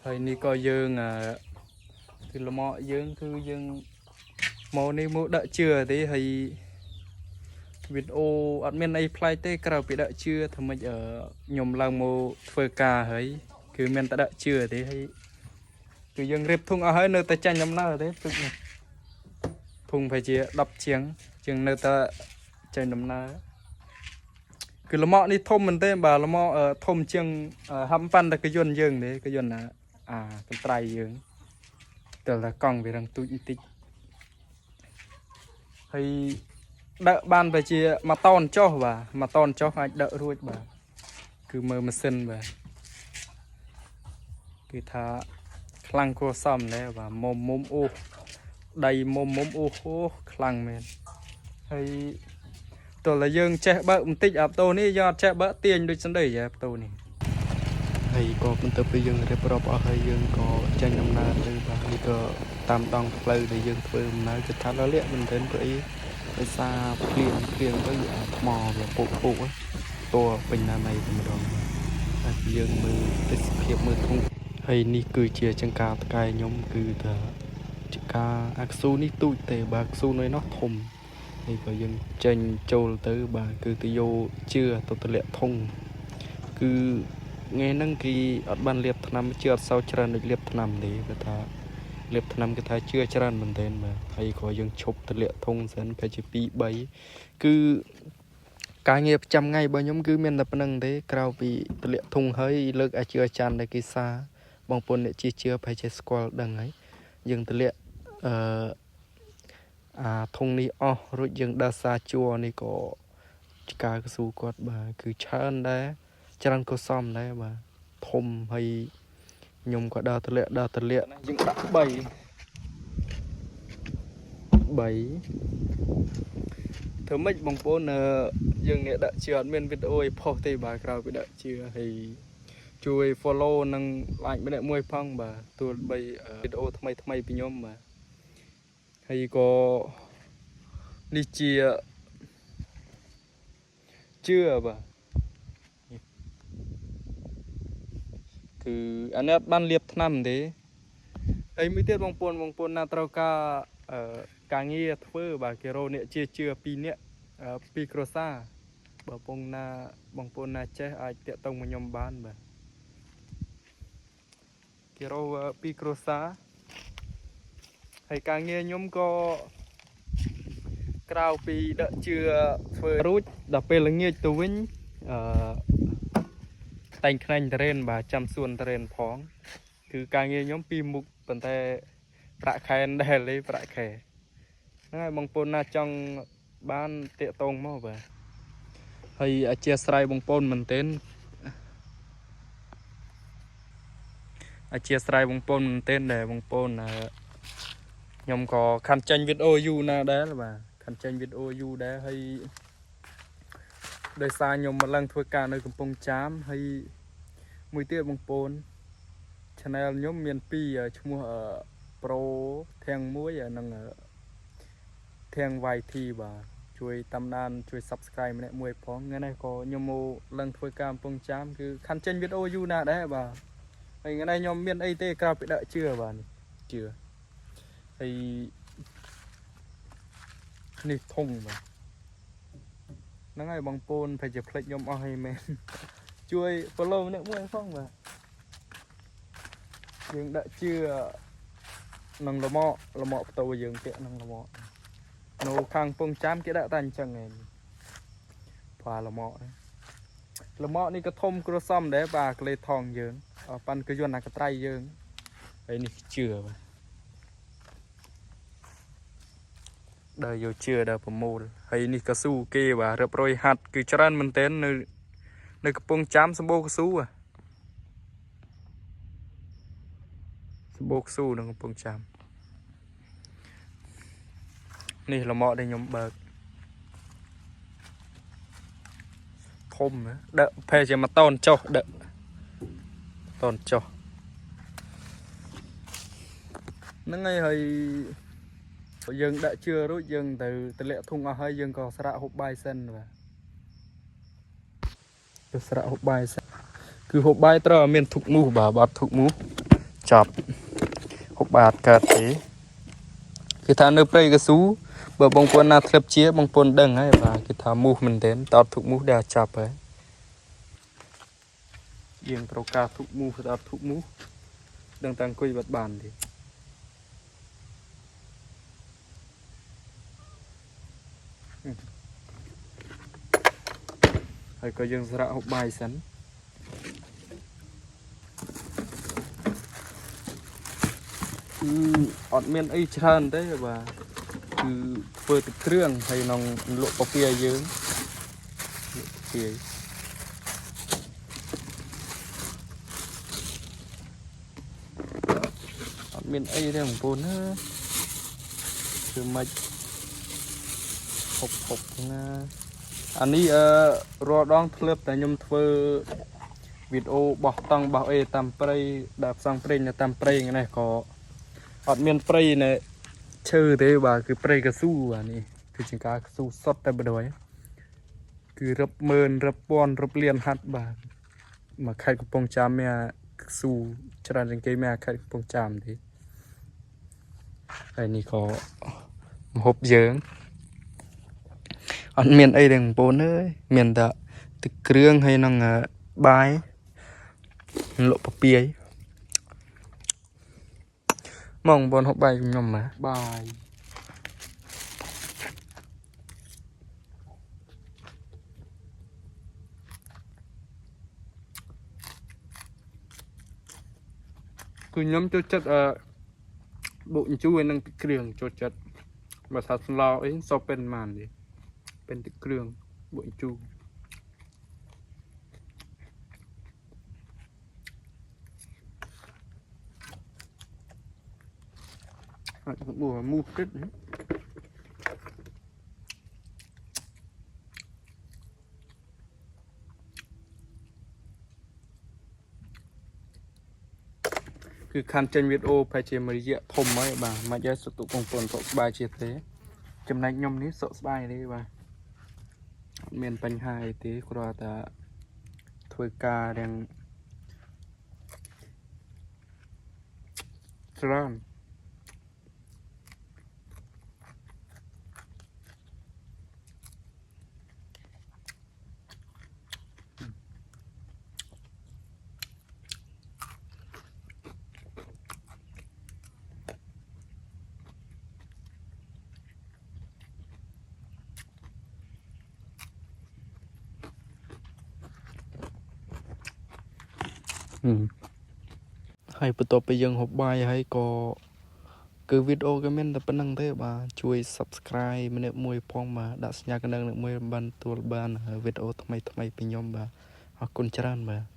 ហើយនេះក៏យើងអឺគឺលម៉កយើងគឺយើងមកនេះមកដាក់ជឿទេហើយវីដេអូអត់មានអីប្លែកទេក្រៅពីដាក់ជឿធ្វើម៉េចអឺខ្ញុំឡើងមកធ្វើការហើយគឺមានតែដាក់ជឿទេហើយគឺយើងរៀបធុងអស់ហើយនៅតែចាញ់ដំណើរទេទឹកនេះធុងប្រហែលជា10ជាងជាងនៅតែចាញ់ដំណើរគឺលម៉កនេះធំមែនទេបាទលម៉កអឺធំជាងអឺហាំប៉ាន់តែកយន្តយើងទេកយន្តណាអាកន្ត្រៃយើងតែតែកង់វារឹងទូចបន្តិចហើយដឹកបានប្រហែលជាមួយតោនចុះបាទមួយតោនចុះអាចដឹករួចបាទគឺមើលម៉ាស៊ីនបាទគឺថាខ្លាំងគួរសមដែរបាទមុំមុំអូដីមុំមុំអូអូខ្លាំងមែនហើយ តើតែយើងចេះបើកបន្តិចអាម៉ូតូនេះយើងអត់ចេះបើកទាញដូចស្ដីអាម៉ូតូនេះហើយក៏បន្ទាប់ពីយើងរៀបរាប់អស់ហើយយើងក៏ចេញដំណើរទៅបាទនេះក៏តាមដងផ្លូវដែលយើងធ្វើដំណើរគឺថាលាក់មែនទែនព្រោះអីដោយសារភ្លៀងភ្លៀងទៅអាថ្មវាពុកពុកតួពេញណានៃតែម្ដងបាទហើយយើងមើលទេសភាពមើលធុងហើយនេះគឺជាចង្ការតកែខ្ញុំគឺថាចង្ការអាក់ស៊ូនេះទូចទេបាទអាក់ស៊ូនៅនោះធំ នេះក៏យើងចេញចូលទៅបាទគឺទៅយកជឿទៅតម្លាក់ធុងគឺថ្ងៃហ្នឹងគេអត់បានលាបថ្នាំជឿអត់សូវច្រើនដូចលាបថ្នាំទេគឺថាលាបថ្នាំគេថាជឿច្រើនមែនទែនបាទហើយក៏យើងឈប់តម្លាក់ធុងសិនប្រហែលជា2 3គឺការងារប្រចាំថ្ងៃរបស់ខ្ញុំគឺមានតែប៉ុណ្្នឹងទេក្រៅពីតម្លាក់ធុងហើយលើកអាជឿអាចារ្យដែលគេសាបងប្អូនអ្នកជាជឿប្រហែលជាស្គាល់ដឹងហើយយើងតម្លាក់អឺ អាធុងនេះអស់រួចយើងដើរសារជួរនេះក៏ចការកស៊ូគាត់បាទគឺច្រើនដែរច្រើនក៏សមដែរបាទធំហើយខ្ញុំក៏ដើរទម្លាក់ដើរទម្លាក់យើងដាក់3 3ធ្វើម៉េចបងប្អូនអឺយើងអ្នកដាក់ជឿអត់មានវីដេអូឲ្យផុសទេបាទក្រៅពីដាក់ជឿហើយជួយ follow និង like ម្នាក់មួយផងបាទទោះបីវីដេអូថ្មីថ្មីពីខ្ញុំបាទហើយក៏នេះជាជឿបាទនេះគឺអានេះអត់បានលាបថ្នាំទេហើយមួយទៀតបងប្អូនបងប្អូនណាត្រូវការអឺការងារធ្វើបាទគេរកអ្នកជាជឿពីរនាក់អឺពីរគ្រួសារបើពងណាបងប្អូនណាចេះអាចតាក់ទងមកខ្ញុំបានបាទគេរកពីរគ្រួសារហើយការងារខ្ញុំក៏ ក្រៅពីដឹកជឿធ្វើរួចដល់ពេលល្ងាចទៅវិញអឺតែងខ្នែងតរេនបាទចាំសួនតរេនផង គឺការងារខ្ញុំពីរមុខប៉ុន្តែប្រាក់ខែដែរលេប្រាក់ខែហ្នឹងហើយបងប្អូនណាចង់បានតាកតងមកបាទហើយអធិស្ឋានបងប្អូនមែនទែនអធិស្ឋានបងប្អូនមែនទែនដែលបងប្អូនអឺខ្ញុំក៏ខានចេញវីដេអូយូរណាស់ដែរបាទខានចេញវីដេអូយូរដែរហើយដោយសារខ្ញុំមកឡើងធ្វើការនៅកំពង់ចាមហើយមួយទៀតបងប្អូន channel ខ្ញុំមានពីរឈ្មោះអឺ Pro ធាងមួយនិងធាង YT បាទជួយតាមដានជួយ Subscribe ម្នាក់មួយផងថ្ងៃនេះក៏ខ្ញុំមកឡើងធ្វើការកំពង់ចាមគឺខានចេញវីដេអូយូរណាស់ដែរបាទហើយថ្ងៃនេះខ្ញុំមានអីទេក្រៅពីដាក់ជឿបាទនេះជឿហើយនេះធុងបាទហ្នឹងហើយបងប្អូនប្រហែលជាភ្លេចខ្ញុំអស់ហើយមែន ជួយ follow ម្នាក់មួយផងបាទយើងដាក់ជឿនឹងលម៉កលម៉កផ្ទោយើងពាក់នឹងលម៉កនៅខាងពងចាមគេដាក់តែអញ្ចឹងឯងផ្លាលម៉កហ្នឹងលម៉កនេះក៏ធំគ្រួសមដែរបាទក្លេថងយើងប៉ាន់គឺយន្តអាកត្រៃយើងហើយនេះជឿបាទដើរយកជឿដើរប្រមូលហើយនេះក៏ស៊ូគេបាទរៀបរយហាត់គឺច្រើនមែនទែននៅនៅកំពង់ចាមសម្បូរកស៊ូហ៎ សម្បូរខ្ស៊ូនៅកំពង់ចាមនេះលម៉កដែលខ្ញុំបើកធំណាដឹកផេជាមួយតោនចុះដឹកតោនចុះហ្នឹងហើយហើយយើងដាក់ជឿរួចយើងទៅតម្លាក់ធុងអស់ហើយយើងក៏ស្រាក់ហូបបាយសិនបាទទៅស្រាក់ហូបបាយសិនគឺហូបបាយត្រូវឲ្យមានធុកមូសបាទបើអត់ធុកមូស ចប់ហូបបាតកើតទេគឺថានៅព្រៃកស៊ូបើបងប្អូនណាធ្លាប់ជាបងប្អូនដឹងហើយបាទគឺថាមូសមែនទែនតតធុកមូសដែលចាប់ហើយយើងត្រូវការធុកមូសតតធុកមូសដឹងតែអង្គុយបាត់បានទេហើយក៏យើងស្រាក់ហូបបាយសិនគឺអត់មានអីច្រើនទេបាទគឺធ្វើទឹកគ្រឿងហើយក្នុងលក់កាហ្វេយើងលក់កាហ្វេអត់មានអីទេបងប្អូនណាគឺមិនហុបហុបណាអានេះអឺរាល់ដងធ្លាប់តែខ្ញុំធ្វើវីដេអូបោះតង់បោះអីតាមព្រៃដែលផ្សងព្រេងនៅតាមព្រៃនេះក៏អត់មានព្រៃនៅឈើទេបាទគឺព្រៃកស៊ូបាទនេះគឺជាការកស៊ូសុតតែបដ ாய் គឺរាប់ម៉ឺនរាប់ពាន់រាប់លានហាត់បាទមកខេត្តកំពង់ចាមមានកស៊ូច្រើនជាងគេមានខេត្តកំពង់ចាមទេហើយនេះក៏ម្ហូបយើងអត់មានអីទេបងប្អូនអើយមានតែទឹកគ្រឿងហើយនឹងបាយលក់ពពាយមកបងប្អូនហូបបាយខ្ញុំមកបាយគឺខ្ញុំចូលចិត្តអឺបុកជូរហើយនឹងទឹកគ្រឿងចូលចិត្តបើថាស្លអីសពเป็นម៉ានទេเป็นទឹកគ្រឿងបុកជូរអត់បួមូគិតណាគឺខាន់ចេញវីដេអូប្រហែលជាមួយរយៈធំហើយបាទមិនឲ្យសុខទុក្ខបងប្អូនសុខសប្បាយជាទេចំណែកខ្ញុំនេះសុខសប្បាយទេបាទអត់មានបញ្ហាអីទេគ្រាន់តែធ្វើការរាងច្រើន ហើយបន្ទាប់ពីយើងហូបបាយហើយក៏គឺវីដេអូក៏មានតែប៉ុណ្្នឹងទេបាទជួយ Subscribe ម្នាក់មួយផងបាទដាក់សញ្ញាកណ្ដឹងម្នាក់មួយបានទទួលបានវីដេអូថ្មីៗពីខ្ញុំបាទអរគុណច្រើនបាទ។